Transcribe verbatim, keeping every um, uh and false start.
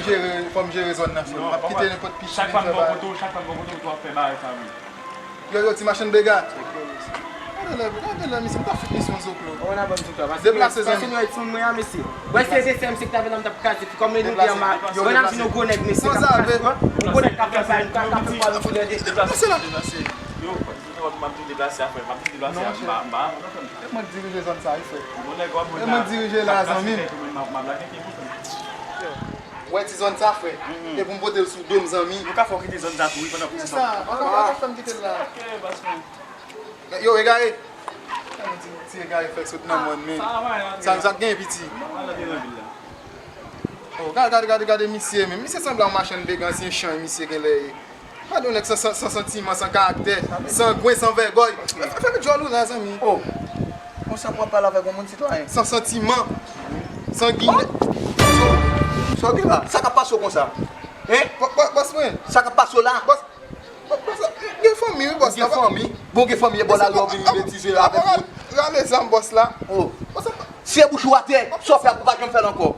Jere, fò m jere zòn nan, frè. M ap kite nenpòt pitit. Chak fwa m bò kote w, chak fwa m bò kote w, w ap fè bagay sa menm. Yo, yo, ti machann bega. Gade lè, gade lè, misye, m ta fout misye yon zoklo. Ou nan banm zoklo, paske, deplase, paske zanmi. Nou wè ti moun mwen a, mesye. Wè, se, se, se, misye ki ta vin la, m t ap kraze fi kòm men nou gen anba. Yo, nan vin yon gwo nèg, mesye, k ap kraze, yon gwo nèg k ap fè, k ap fè pou lè de. Deplase, deplase. Yo, m ap tou deplase a, frè, m ap tou deplase a, m pa, m pa. E mwen k dirije zòn sa, wi, frè. E mwen k dirije la, zanmi m. Wè ti zòn sa, frè. Epi m pote l sou do m, zanmi. Nou ka fè w kite zòn sa tou, wi, pandan pou sa. Sa, pa ka fè m kite l la. Yo, egare. Ti, ti egare fèk sot nan mòn, men. Sa, sa k gen, piti? Oh, gade, gade, gade, gade misye, men. Misye sanble yon machann bega, se yon chay misye genlè ye. Gade yon nèg san, san, san santiman, san karaktè, san gwen, san vègòy. Fè, fè djòl ou la, zanmi. Oh. Konsa pou w ap pale avèk yon moun, sitwayen? San santiman, san ginen. Sa w gen la? Sa k ap pase w konsa? Hein? Bò-, bò-, bòs mwen. Sa k ap pase w la? Bòs, bò-, bòs la, gen fanmi, wi, bòs la. Gen fanmi? Bon, gen fanmi, e bò lari w vin betize avèk moun. Rale zam, bòs la. Oh. Bòs la. Siye bouch ou atè, sa w fè a, ou pa janm fè l ankò.